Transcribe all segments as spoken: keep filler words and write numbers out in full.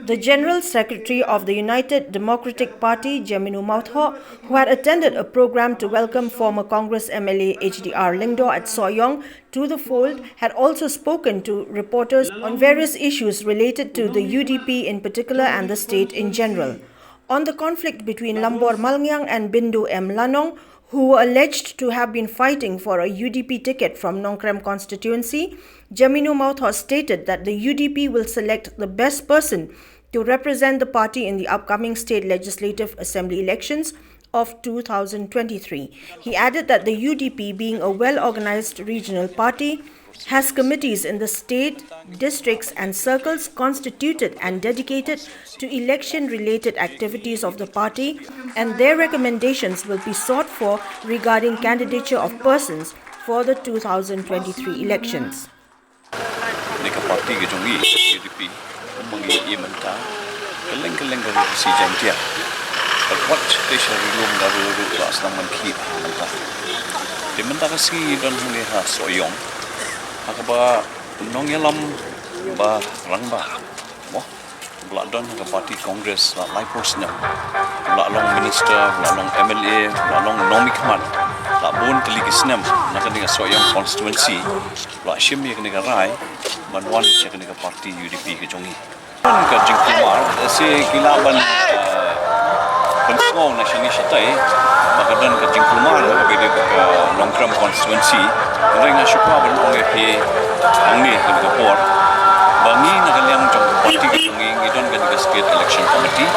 The General Secretary of the United Democratic Party, Jemino Mawthoh, who had attended a program to welcome former Congress M L A H D R Lyngdoh at Sohiong to the fold, had also spoken to reporters on various issues related to the U D P in particular and the state in general. On the conflict between Lambor Malngiang and Bindu M Lanong, who were alleged to have been fighting for a U D P ticket from Nongkrem constituency, Jemino Mawthoh stated that the U D P will select the best person to represent the party in the upcoming state legislative assembly elections of two thousand twenty-three. He added that the U D P, being a well-organized regional party, has committees in the state, districts, and circles constituted and dedicated to election-related activities of the party, and their recommendations will be sought for regarding candidature of persons for the two thousand twenty-three elections. Kane ka party ka jong ngi, U D P, kumba ngi ïohi mynta, kylleng kylleng ka Ri Khasi Jaiñtia, ka wat te sha Ri Lum Garo ruh la sdang ban khih bha mynta. Te mynta ka sngi ngi don hangne ha Sohiong, ha kaba nongïalam ba rangbah, mo, ba la don ha ka party Congress la laiphew snem, ba la long minister, ba la long M L A, ba la long nongmihkhmat la bun tylli ki snem na kane ka Sohiong constituency, ba la shim ïa kane ka rai ban wan sha kane ka party U D P ka jong ngi. Don ka jingkulmar, eh, shi ki lah ban, eh, pynsngew na sha ngi shatai ba ka don ka jingkulmar ha kaba ïadei bad ka Nongkrem constituency. Hynrei nga shu kwah ban ong ïa phi hangne ha kane ka por ba ngi na ka liang jong ka party ka jong ngi, ngi don kane ka State Election Committee,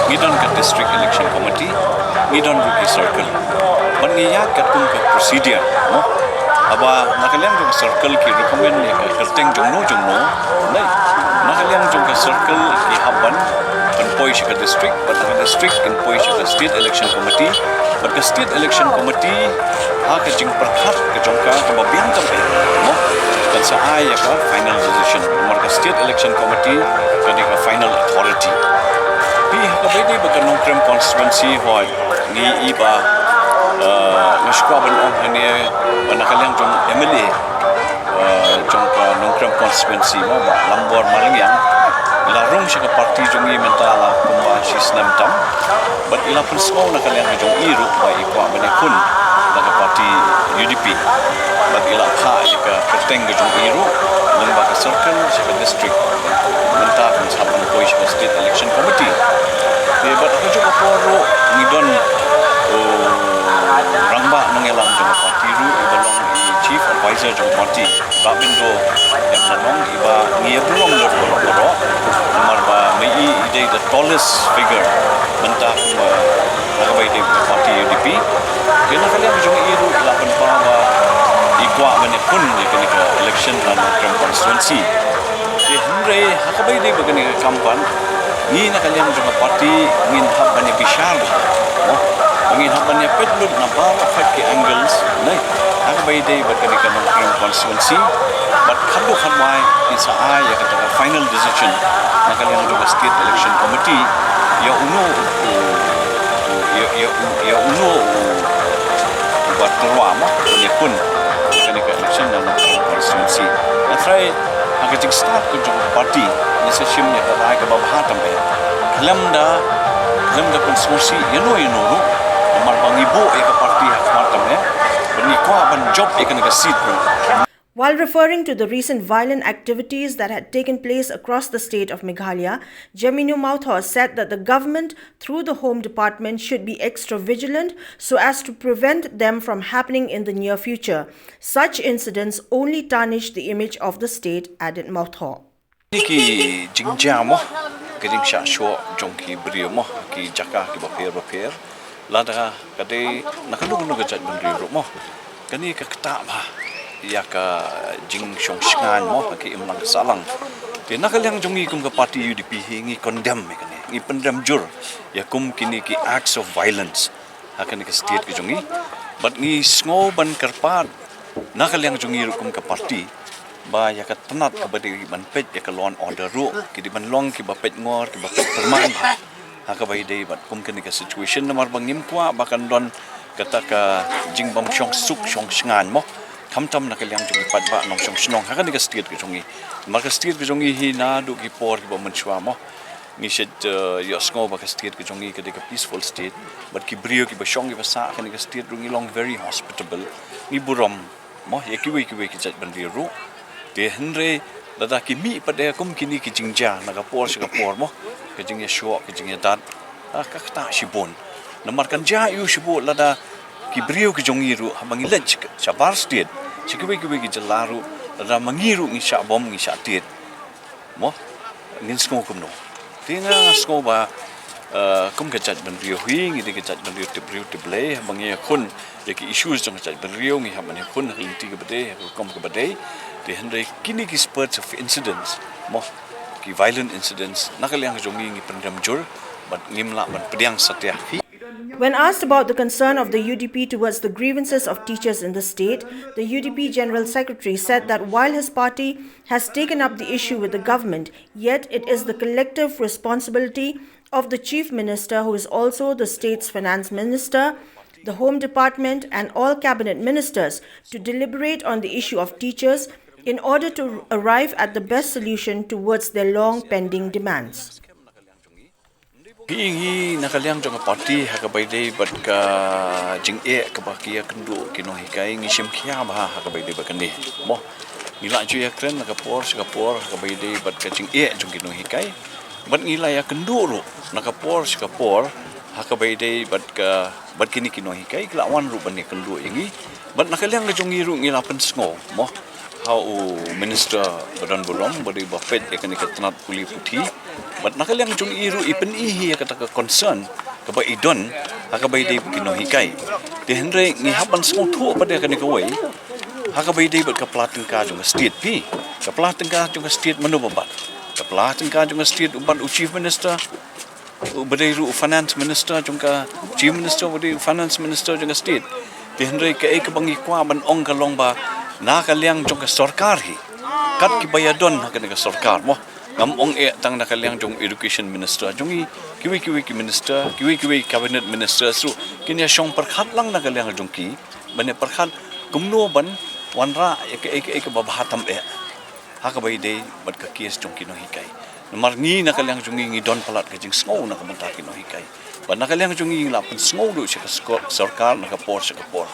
ngi don ka District Election Committee, ngi don ruh ki circle. Bad ngi ïaid katkum ka procedure, mo. Haba na ka liang jong ka circle ki recommend ïa ka kyrteng jong no jong no, na ka liang jong ka circle ki hap ban pynpoi sha ka district, bad na ka district kin poi sha ka State Election Committee, bad ka State Election Committee ha ka jingpyrkhat ka jong ka kaba biang tam eh, mo, kan sa ai ïa ka final decision. Namar ka State Election Committee ka dei ka final authority. Phi, ha kaba ïadei bad ka Nongkrem constituency, hooid, ngi i ba, eh, nga shu kwah ban ong hangne ba na ka liang jong M L A, eh, jong ka Nongkrem constituency, mo, Bah Lambor Malngiang, i la rung sha ka party jong ngi mynta la kumba shi snem tam. Bad i la pynsngew na ka liang ka jong i ruh ba i kwah ban ïakhun na ka party U D P. Bad i la phah ïa ka kyrteng ka jong i ruh lyngba ka circle sha ka district. Mynta kan sa pynpoi sha ka State Election Committee. Te bad ha kajuh ka por ruh ngi don u rangbah nongïalam jong ka party ruh, i ba long i chief advisor jong ka party, Bah Bindu M Lanong, i ba ngi ïa burom lut baroh baroh. Namar ba ma i i dei the tallest figure mynta kumba ha kaba ïadei bad ka party U D P. Te na ka liang jong i ruh i la pynpaw ba i kwah ban ïakhun ïa kane ka election ha Nongkrem constituency. Te hynrei ha kaba ïadei bad kane ka kam pat, ngi na ka liang jong ka party ngin hap ban ïa bishar bha, mo. Ngin hap ban ïa peit lut na baroh khoit ki angles, ne, ha kaba ïadei bad kane ka Nongkrem constituency. Bad khatduh khatwai ngin sa ai ïa kata ka final decision na ka liang jong ka State Election Committee ïa uno u, u, ïa, ïa, ïa uno u, uba tyrwa, mo, ban ïakhun ïa kane ka election na Nongkrem constituency. Nga tharai ha ka jingstad ka jong ka party, ngi sa shim ïa ka rai kaba bha tam eh. Khlem da, khlem da pynsngewsih ïano ïano ruh, namar ba ngi buh ïa ka party ha khmat tam eh. Bad ngi kwah ban jop ïa kane ka seat ruh. While referring to the recent violent activities that had taken place across the state of Meghalaya, Jemino Mawthoh said that the government, through the Home Department, should be extra vigilant so as to prevent them from happening in the near future. Such incidents only tarnish the image of the state, added Mawthoh. Ki jingjia mo, ki jingshah shoh jong ki briew mo, ki jaka kiba pher ba pher. Lada ka dei na kano kano ka jaitbynriew ruh mo, kane ka ktah bha ïa ka jingshong shngaiñ mo, ka imlang ka sahlang. Te na ka liang jong ngi kum ka party U D P hi ngi condemn ïa kane, ngi pynrem jur ïa kum kine ki acts of violence ha kane ka state ka jong ngi. Bad ngi sngew ban kyrpad na ka liang jong ngi ruh kum ka party ba ïa ka tnat kaba dei ban peit ïa ka law and order ruh, ki dei ban long kiba peit ngor, kiba peit tyrmai bha ha kaba ïadei bad kum kane ka situation, namar ba ngim kwah ba kan don kata ka jingbym shong suk shong shngaiñ mo. Khamtam na ka liang jong ki paidbah nongshong shnong ha kane ka state ka jong ngi. Namar ka state ka jong ngi hi naduh ki por kiba mynshuwa mo, ngi shait, eh, ïohsngew ba ka state ka jong ngi ka dei ka peaceful state. Bad ki briew kiba shong kiba sah ha kane ka state ruh ngi long very hospitable. Ngi burom mo ïa kiwei kiwei ki jaitbynriew ruh. Te hynrei lada ki mih pat de kum kine ki jingjia na ka por sha ka por mo, ka jingïashoh, ka jingïadat, ah, ka ktah shibun. Namar kan jia aiu shibun lada ki briew ki jong ngi ruh haba ngi leit shabar state, sha kiwei kiwei ki jylla ruh, lada ma ngi ruh ngi shah bom, ngi shah tied mo, ngin sngew kumno? Te nga sngew ba, eh, kum ka jaitbynriew hi, ngi dei ka jaitbynriew tip briew tip Blei, haba ngi ïakhun ïa ki issues jong ka jaitbynriew ngi hap ban ïakhun ha ka lynti kaba dei, ha ka rukom kaba dei. Te hynrei kine ki spurts of incidents mo, ki violent incidents, na ka liang jong ngi ngi pyndem jur bad ngim lah ban pdiang satia. When asked about the concern of the U D P towards the grievances of teachers in the state, the U D P General Secretary said that while his party has taken up the issue with the government, yet it is the collective responsibility of the Chief Minister, who is also the state's finance minister, the Home Department, and all cabinet ministers to deliberate on the issue of teachers in order to arrive at the best solution towards their long pending demands. Hi ngi na ka liang jong ka party ha kaba ïadei bad ka jingeh kaba ki ïakynduh ki nonghikai ngi shim khia bha ha kaba ïadei bad kane mo. Ngi la ju ïakren na ka por sha ka por ha kaba ïadei bad ka jingeh jong ki nonghikai. Bad ngi la ïakynduh ruh na ka por sha ka por ha kaba ïadei bad ka, bad kine ki nonghikai ki la wan ruh ban ïakynduh ïa ngi. Bad na ka liang ka jong ngi ruh ngi la pynsngew mo ha u minister ba don burom ba dei ba peit ïa kane ka tnat pule puthi. Bad na ka liang jong i ruh i pyni hi ïa kata ka concern kaba i don ha kaba ïadei bad ki nonghikai. Te hynrei ngi hap ban sngewthuh pat ïa kane kawei ha kaba ïadei bad ka pla tyngka jong ka state phi. Ka pla tyngka jong ka state mano ba bat? Ka pla tyngka jong ka state u bat u chief minister, u ba dei ruh u finance minister jong ka, chief minister ba dei u finance minister jong ka state. Te hynrei kaei kaba ngi kwah ban ong ka long ba na ka liang jong ka sorkar hi, kat kiba ïadon ha kane ka sorkar mo, ngam ong eh tang na ka liang jong education minister jong ngi, kiwei kiwei ki minister, kiwei kiwei cabinet minister ruh kin ïashong pyrkhat lang na ka liang jong ki ban ïa pyrkhat kumno ban wanrah ïa kaei kaei kaba bha tam eh ha kaba ïadei bad ka case jong ki nonghikai. Namar ngi na ka liang jong ngi ngi don palat ka jingsngew na ka bynta ki nonghikai. Bad na ka liang jong ngi ngi la pynsngew ruh sha ka sko-, sorkar na ka por sha ka por.